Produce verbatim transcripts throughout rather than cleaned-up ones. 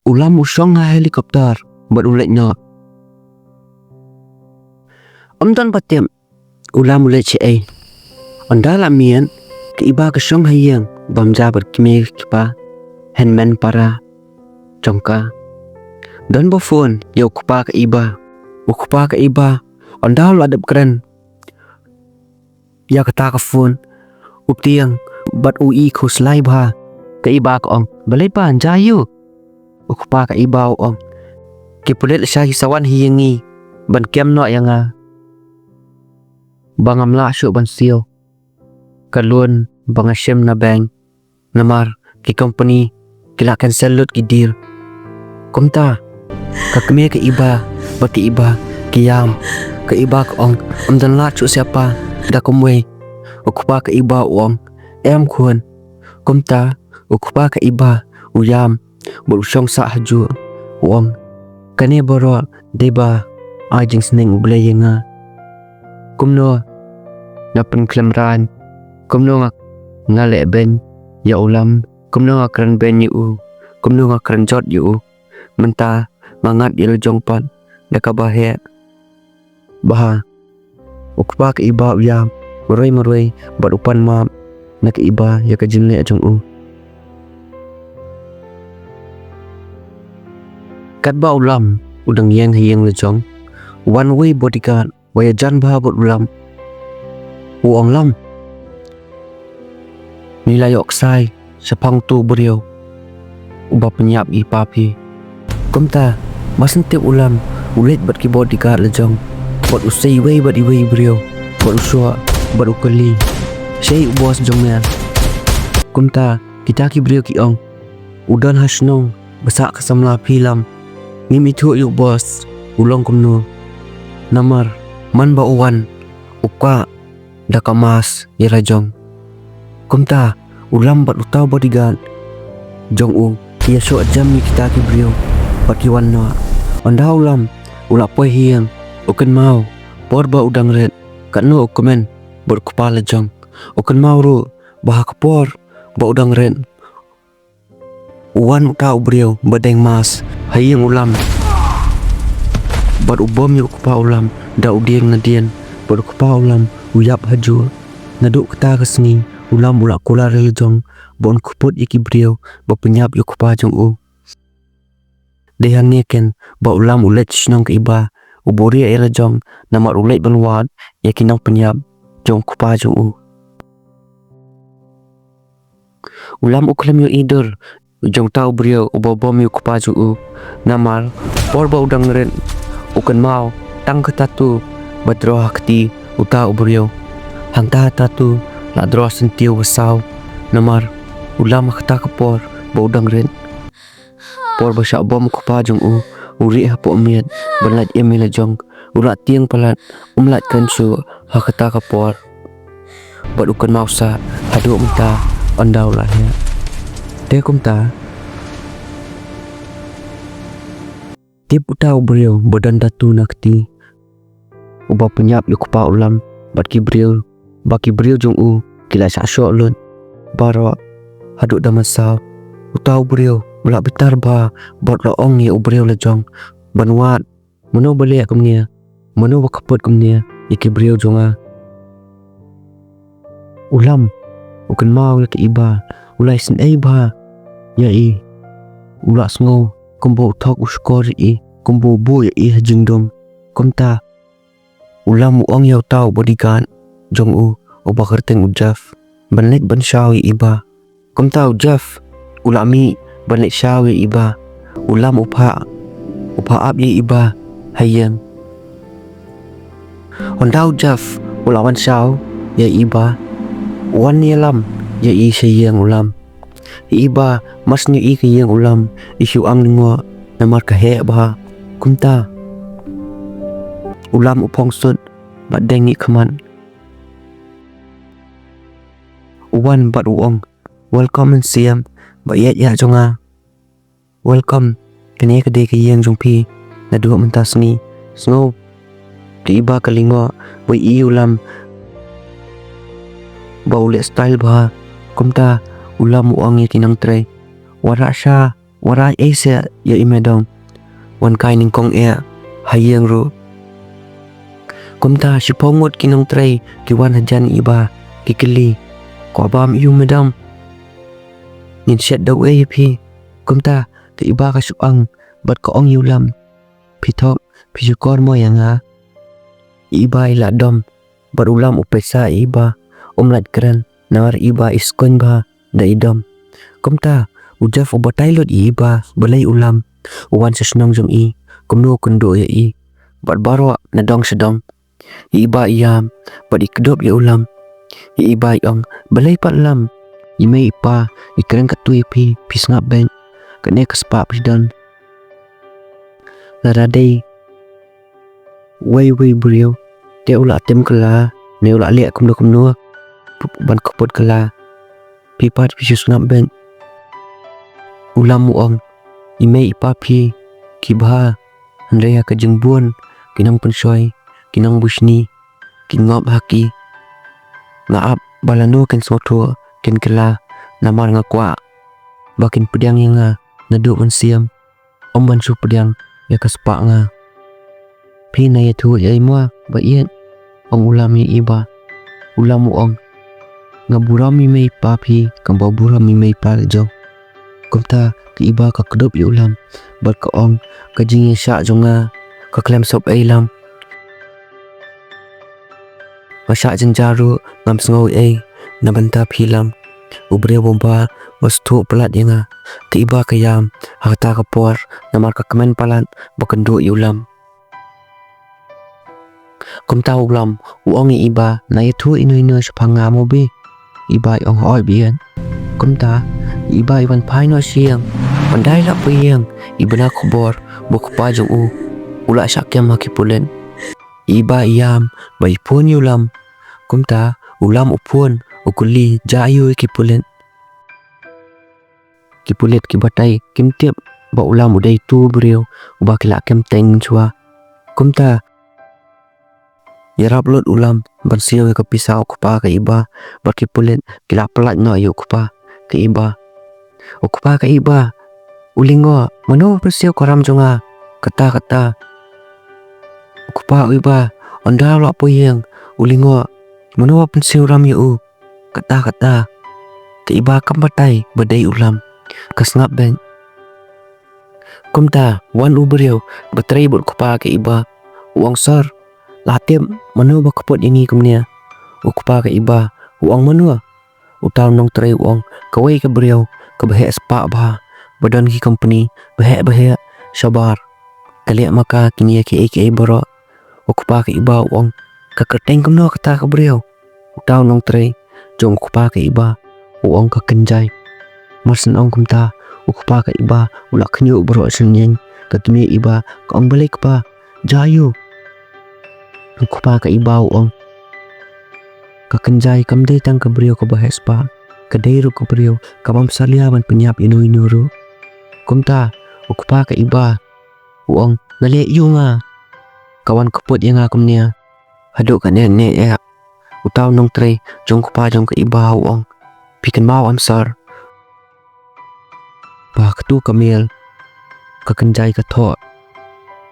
u Lam u shong ha helicopter bad u leit noh. Ym don ba tip u Lam u leit shaei. Ynda la miet, ka Iba ka shong ha ïing bam ja bad ki kmie ki kpa, hynmen para jong ka. Don ba phone ïa u kpa ka Iba. U kpa ka Iba, ynda u la dep kren ïa kata ka phone, u tieng bad u i khuslai bha. Ka Iba ka ong, balei pa, ym ja ïa u? U kpa ka Iba u ong, ki pulit lashai ki sa wan ha ïing ngi ban kem noh ïa nga ba ngam lah shuh ban siew ka loan ba nga shim na bank. Namar ki company ki la cancel lut ki deal. Kumta ka kmie ka Iba bad ka Iba ki ïam. Ka Iba ka ong, ym don lad shuh sha pa, da kumwei. U kpa ka Iba u ong, em khun. Kumta u kpa ka Iba u ïam bad u shong sah hajuh, u ong, kane baroh dei ba ai jingsneng U Blei ïa nga. Kumno nga pynkhlem rain, kumno nga, nga leh beiñ ïa u Lam, kumno nga kren beiñ ïa u, kumno nga kren jot ïa u. Mynta nga ngat ïa la jong pat da kaba heh bha. U kpa ka Iba u ïam marwei marwei bad u pan map na ka Iba ïa ka jingleh jong u. Katba u Lam u dang ïeng ha ïing la jong, wan uwei bodyguard ba ïajan bha bad u Lam. U ong, Lam, ngi la ïoh ksai shaphang uto u briew uba pynïap ïa i pa phi. Kumta, mar shen tip u Lam u leit bad ki bodyguard la jong, bad u sei iwei bad iwei i briew, bad u shoh bad u kylli, shaei u boss jong me? Kumta kita ki briew ki ong, u don ha shnong ba sah ka samla phi Lam. Ngim ithuh ïa u boss u long kumno, namar man ba u wan u kwah da ka mask ïa la jong. Kumta u Lam bad uta u bodyguard jong u ki ïashoh jem ïa kita ki briew bad ki wan noh. Ynda u Lam u la poi ha ïing, u kynmaw por ba u dang rit, katno u kmen bad u kpa la jong. U kynmaw ruh ba ha ka por ba u dang rit, u wan uta u briew ba deng mask ha ïing u Lam bad u bom ïa u kpa u Lam da u dieng nadien, bad u kpa u Lam u ïap hajuh. Naduh kata ka sngi u Lam u la kular ïa la jong ba un kput ïa ki briew ba pynïap ïa u kpa jong u. Dei hangne keiñ ba u Lam u leit sha shnong ka Iba, u buhrieh ïa la jong namar u leit ban wad ïa ki nongpynïap jong u kpa jong u. U Lam u khlem ïohi dur jong uta u briew uba bom ïa u kpa jong u, namar por ba u dang rit u kynmaw tang ka tattoo ba droh ha kti uta u briew. Hangta ha tattoo la droh syntiew ba saw, namar u Lam ha kata ka por ba u dang rit, por ba shah bom u kpa jong u, u rieh hapoh miet ban lait im ïa la jong, u la tieng palat, um lait kren shuh ha kata ka por. Bad u kynmaw sah haduh mynta ynda u la heh. Te kumta, tip uta u briew ba don tattoo na kti uba pynïap ïa u kpa u Lam bad ki briew, ba ki briew jong u ki la shah shoh lut baroh haduh da mynsaw. Uta u briew u la bitar bha bad u la ong ïa u briew la jong ban wad, mano ba leh kumne, mano ba kput kumne ïa ki briew jong nga. U Lam u kynmaw ïa ka Iba, u la isynei bha ïa i, u la sngew kumba u thok u shkor ïa i, kumba u buh ïa i ha jingdum. Kumta u Lam u ong ïa uta u bodyguard jong u uba kyrteng u Jeff ban leit ban shaw ïa i Iba. Kumta u Jeff u la mih ban leit shaw ïa i Iba. U Lam u phah, u phah ap ïa i Iba ha ïing. Ynda u Jeff u la wan shaw ïa i Iba, u wan ïalam ïa i sha ïing u Lam. I Iba, mar shu ïohi ka ïing u Lam, i shu ang lyngngoh namar ka heh bha. Kumta u Lam u phong sut bad deng ïa i khmat. U wan bad u ong, "Welcome mynsiem, ba ïeit ïa jong nga. Welcome, kane ka dei ka ïing jong phi naduh mynta sngi." Sngew ka Iba ka lyngngoh ba i u Lam ba u leh style bha. Kumta u Lam u ong ïa ki nongtrei, "Wanrah sha, Wan rai ei se ïa i madam. Wan kai nyngkong eh ha ïing ruh. Kumta shiphew ngut ki nongtrei ki wan hajan i Bah, ki kylli, "Kwah bam ïa u madam? Ngin shet da uei ïa phi?" Kumta ka i Bah ka shu ong bad ka ong ïa u Lam, "Phi thok, phi shukor mo ïa nga." I Bah i la dom bad u Lam u peit sha i Bah, um lait kren namar i Bah i sngewbha da i dom. Kumta u Jeff u batai lut ïa i Bah balei u Lam u wan sha shnong jong i, kumno u kynduh ïa i bad baroh na dong sha dong. I Bah i ïam bad i kdup ïa u Lam. I Bah i ong, "Balei pat Lam? I mei i pa i kren katto ïa phi, phi sngap beit. Kane ka spah phi don, lada dei wei wei briew te u la tim kylla ne u la leh kumno kumno ban kput kylla. Phi pat phi shu sngap beit." U Lam u ong, "I mei i pa phi ki bha, hynrei ha ka jingbun ki nongpynshoi, ki nongbishni, ki ngop ha ki. Nga ap ba lano kin sngewthuh kin kylla, namar nga kwah ba kin pdiang ïa nga naduh mynsiem, ym ban shu pdiang ïa ka spah nga." "Phi na ïathuh ïa i mo ba ïeit?" ong u Lam ïa i Bah. U Lam u ong, "Nga burom ïa i mei i pa phi kumba burom ïa i mei i pa la jong." Kumta ka i Bah ka kdup ïa u Lam bad ka ong, "Ka jingïaishah jong nga ka khlem sop ei Lam. Nga shah jynjar ruh ngam sngew ei na bynta phi Lam. U briew ba ba sngewthuh palat ïa nga." Ka i Bah ka ïam ha kata ka por namar ka kmen palat ba kynduh ïa u Lam. Kumta u Lam u ong ïa i Bah, "Na ïathuh ino ino shaphang nga mo Bah." I Bah i ong, "Hooid Bah ïeit." Kumta i Bah i wan phai noh sha ïing, wan dai la poi ïing, i bna khubor ba u kpa jong u u la shah kem ha ki pulit. I Bah i ïam bad i phone ïa u Lam. Kumta u Lam u phone u kylli jia aiu ïa ki pulit. Ki pulit ki batai kim tip ba u Lam u dei utu u briew uba ki la kem teng mynshuwa. Kumta ïarap lut u Lam ban siew ïa ka pisa u kpa ka i Bah bad ki pulit ki la pyllait noh ïa u kpa ka i Bah. "U kpa ka i Bah, u Lingoh, mano ba pynsiew ka ram jong nga kata kata? U kpa u i Bah, ynda u la poi ïing, u Lingoh, mano ba pynsiew ram ïa u kata kata?" Ka i Bah kam batai ba dei u Lam, ka sngap beit. Kumta wan u briew ba trei bad u kpa ka i Bah, u ong, "Sir, la tip mano ba kput ïa ngi kumne?" U kpa ka i Bah u ong, "Mano?" Uta u nongtrei u ong, "Kawei ka briew kaba heh spah bha, ba don ki company ba heh ba heh shabar. Ka leh ma ka kine kiei kiei baroh." U kpa ka i Bah u ong, "Ka kyrteng kumno kata ka briew?" Uta u nongtrei jong u kpa ka i Bah u ong, "Ka Kynjai." Mar shu ong kumta u kpa ka i Bah u la khñiuh baroh shnong. Ka kmie i Bah ka ong, "Balei kpa, jia aiu?" U kpa ka i Bah u ong, "Ka Kynjai kam dei tang ka briew kaba heh spah, ka dei ruh ka briew kabym salia ban pynïap ino ino ruh." Kumta u kpa ka i Bah u ong, "Nga leh aiu nga, ka wan kput ïa nga kumne haduh katne ne eh?" Uta u nongtrei jong u kpa jong ka i Bah u ong, "Phi kynmaw em sir, ba katu ka miel ka Kynjai ka thoh,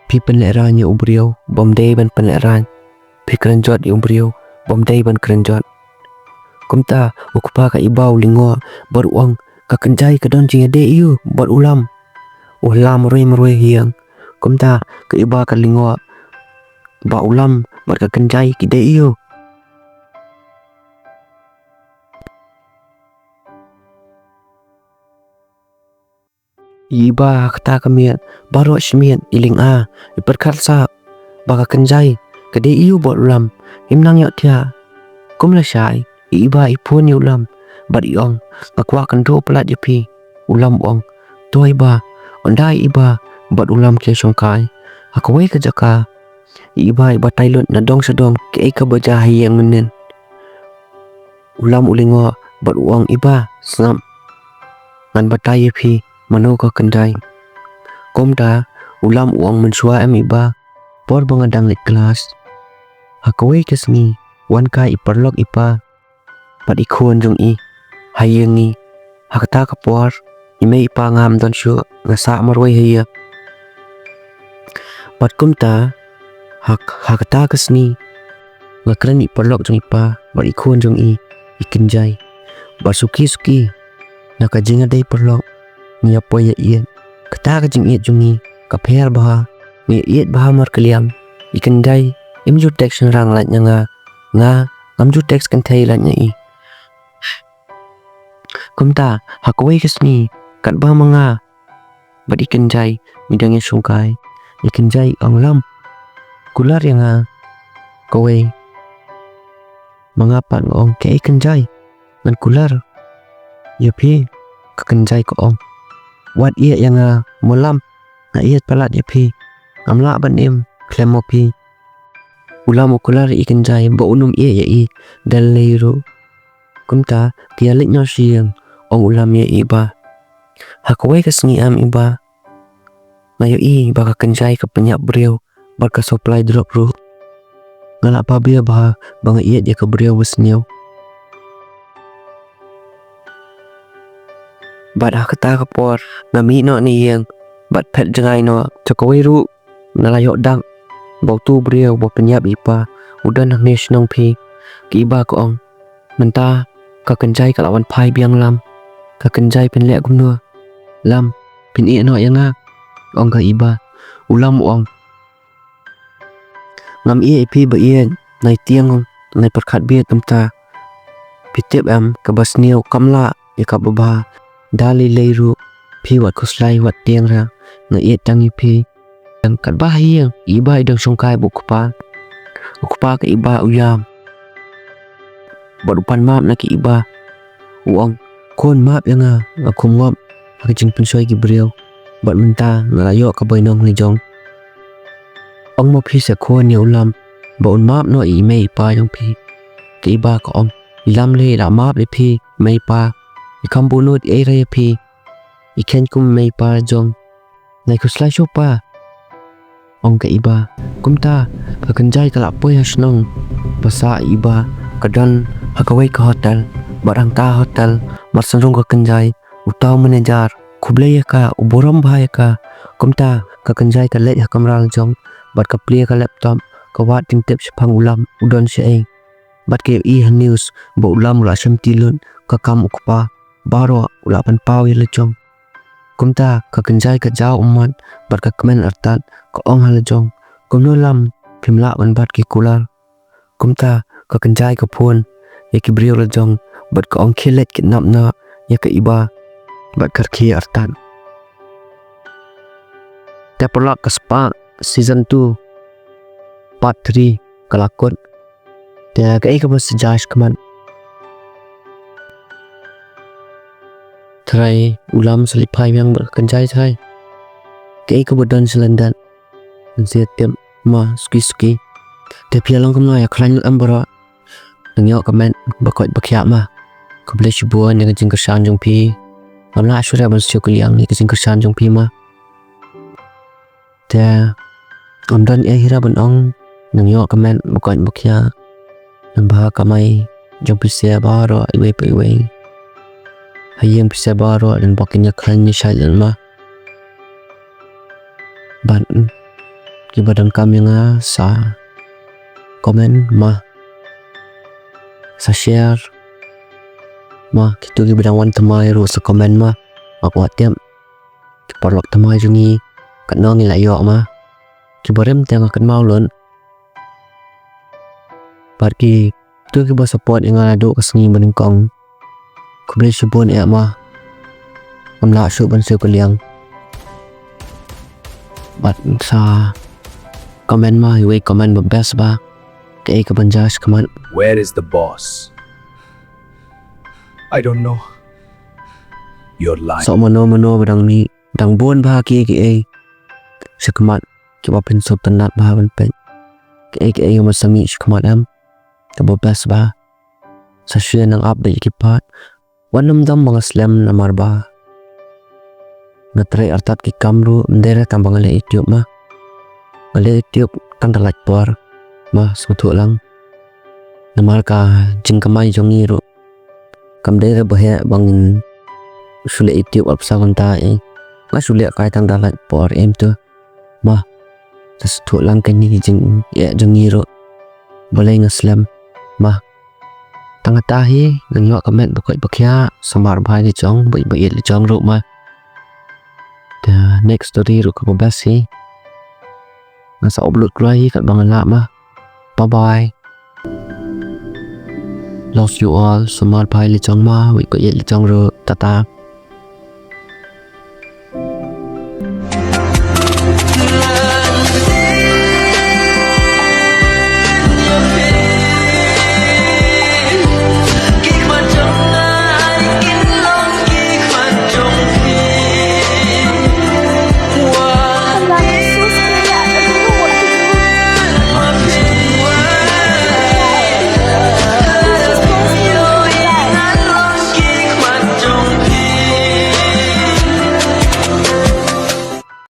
phi pynlehraiñ ïa u briew bym dei ban pynlehraiñ, phi kren jot ïa u briew bym dei ban kren jot." Kumta u kpa ka i Bah u lyngngoh bad u ong, "Ka Kynjai ka don jingïadei aiu bad u Lam, u Lam marwei marwei ha ïing?" Kumta ka i Bah ka lyngngoh, "Ba u Lam bad ka Kynjai ki dei aiu?" I Bah ha kata ka miet baroh shi miet i lynga, i pyrkhat sah ba ka Kynjai ka dei aiu bad u Lam. Im nang ïoh thiah. Kum lashai i Bah i phone ïa u Lam bad i ong, "Nga kwah kynduh palat ïa phi." U Lam u ong, "To i Bah." Ynda i Bah bad u Lam ki shongkai ha kawei ka jaka, i Bah i batai lut na dong sha dong kiei kaba jia ha ïing mynnin. U Lam u lyngngoh bad u ong, "I Bah, sngap, ngan batai ïa phi mano ka Kynjai." Kumta u Lam u ong, "Mynshuwa em i Bah, por ba nga dang leit klas, ha kawei ka sngi wan kai i paralok i pa bad i khun jong i ha ïing ngi. Ha kata ka por i mei i pa ngam don shuh, nga sah marwei ha ïing. Bad kumta, ha, ha kata ka sngi, nga kren ïa i paralok jong i pa bad i khun jong i, i Kynjai. Bad suki suki, na ka jingïadei paralok, ngi ïa poi ïa ïeit. Kata ka jingïeit jong ngi ka pher bha. Ngi ïa ïeit bha markylliang. I Kynjai im ju text shynrang lait na nga, nga ngam ju text kynthei lait na i. Kumta ha kawei ka sngi, katba ma nga bad i Kynjai ngi dang ïashongkai, i Kynjai i ong, "Lam, kular ïa nga kawei." Ma nga pat nga ong, "Kaei Kynjai, ngan kular ïa phi?" Ka Kynjai ka ong, "Wat ïeh ïa nga mo Lam, nga ïeit palat ïa phi, ngam lah ban im khlem mo phi." U Lam u kular ïa i Kynjai ba un ym ïeh ïa i da lei ruh. Kumta ki ïa leit noh sha ïing, ong u Lam ïa i bah. Ha kawei ka sngi em i bah, nga ïohi ba ka Kynjai ka pynïap briew bad ka supply drug ruh. Nga la phah bha ba nga ïeit ïa ka briew ba sniew. Bad ha kata ka por nga mih noh na ïing bad phet jngai noh. Sa kawei ruh nga la ïoh dak ba utu u briew ba pynïap ïa i pa u don hangne shnong phi. Ka i bah ka ong, "Mynta ka Kynjai ka la wan phai biang Lam. Ka Kynjai phin leh kumno Lam, phin ïeh noh ïa nga?" ong ka i bah. U Lam u ong, "Ngam ïeh ïa phi ba ïeit, nai tieng, nai pyrkhat beit kumta. Phi tip em, kaba sniew kam lah ïa kaba bha da lei lei ruh. Phi wat khuslai wat tieng re, nga ïeit tang ïa phi." Em, katba ha ïing i bah i dang shongkai bad u kpa. U kpa ka i bah u ïam bad u pan map na ka i bah. U ong, "Khun, map ïa nga, nga khum ngop ha ka jingpynshoi ki briew bad mynta nga la ïoh ka bainong la jong. Ong ma phi seh khun ïa u Lam ba un map noh ïa i mei i pa jong phi." Ka i bah ka ong, "I Lam lei i la map ïa phi, mei i pa. I kham bun nud ei re ïa phi. I kheiñ kum mei i pa jong. Nai khuslai shuh pa," ong ka i bah. Kumta ka Kynjai ka la poi ha shnong ba sah i bah. Ka don ha kawei ka hotel bad hangta hotel, mar shen rung ka Kynjai, uta u manager, khublei ïa ka, u burom bha ïa ka. Kumta ka Kynjai ka leit ha kamra la jong bad ka plie ka laptop, ka wad jingtip shaphang u Lam u don shaei. Bad ka ïohi ha news ba u Lam u la shim ti lut, ka kam u kpa baroh u la pynpaw ïa la jong. Kumta ka Kynjai ka jaw ummat bad ka kmen artat, ka ong ha la jong, "Kumno Lam, phim lah ban bat ki kular?" Kumta ka Kynjai ka phone ïa ki briew la jong bad ka ong, "Khie leit kidnap noh ïa ka i bah bad ka rkhie artat." Te paralok, ka Spah season two part three ka la kut. Te kaei kaba sa jia shakhmat? Trai u Lam sa leit phai biang bad ka Kynjai trai. Kaei kaba don sha lyndet? Ngan sa tip ma suki suki. Te phi ïa long kumno, ïa khlaiñ lut em baroh? Nang ïoh comment ba koit ba khiah ma. Khublei shibun ïa ka jingkyrshan jong phi. Ngam lah shuh ban siew kylliang ïa ka jingkyrshan jong phi ma. Te ngam don ei hi ruh ban ong, nang ïoh comment ba koit ba khiah. Nang bha kamai jong phi seh baroh iwei pa iwei. Ha ïing phi seh baroh, nang bok ïa khlaiñ ïa shait lem ma. Bad kiba donkam ïa nga sa comment ma, sa share ma. Kito kiba dang wan thymmai ruh sa comment ma. Nga kwah tip ki paralok thymmai jong ngi, katno ngi la ïoh ma. Kiba rim te nga kynmaw lut. Bad kito kiba support ïa nga naduh ka sngi ba nyngkong, khublei shibun eh ma. Ngam lah shuh ban siew kylliang. Bad sa comment ma, iwei comment ba best ba. Kaei kaban jia shakhmat? Where is the boss? I don't know. You're lying. Sa mano mano ba dang mih, dang bun bha kiei kiei shakhmat kiba phin sngewtynnat bha ban peit. Kaei kaei ba sa mih shakhmat em, kaba best bha. Sa shu nang update ïa ki part. Wat nym dom ba nga slem namar ba nga trei artat ki kam ruh, ym dei re tang ba nga leh YouTube ma. Nga leh YouTube tang da lait por ma, sngewthuh lang. Namar ka jingkamai jong ngi ruh kam dei re ba heh ba ngin shu leh YouTube ap sa kumta eh. Nga shu leh kai tang da lait por em tu. Ma, ta shu lang kani jing eh jong ngi ruh. Balei nga slem. Ma, tang ta hi, ngan ïoh ka met ba koit ba khiah, samar bha li jong, ba ba ïeit li jong ruh ma. The next story ruh ka ba best hi. Nga sa upload kloi hi kat ba nga lah ma. Bye bye. Love you all, samar bha li jong ma, wei ko ïeit li jong ruh, tata.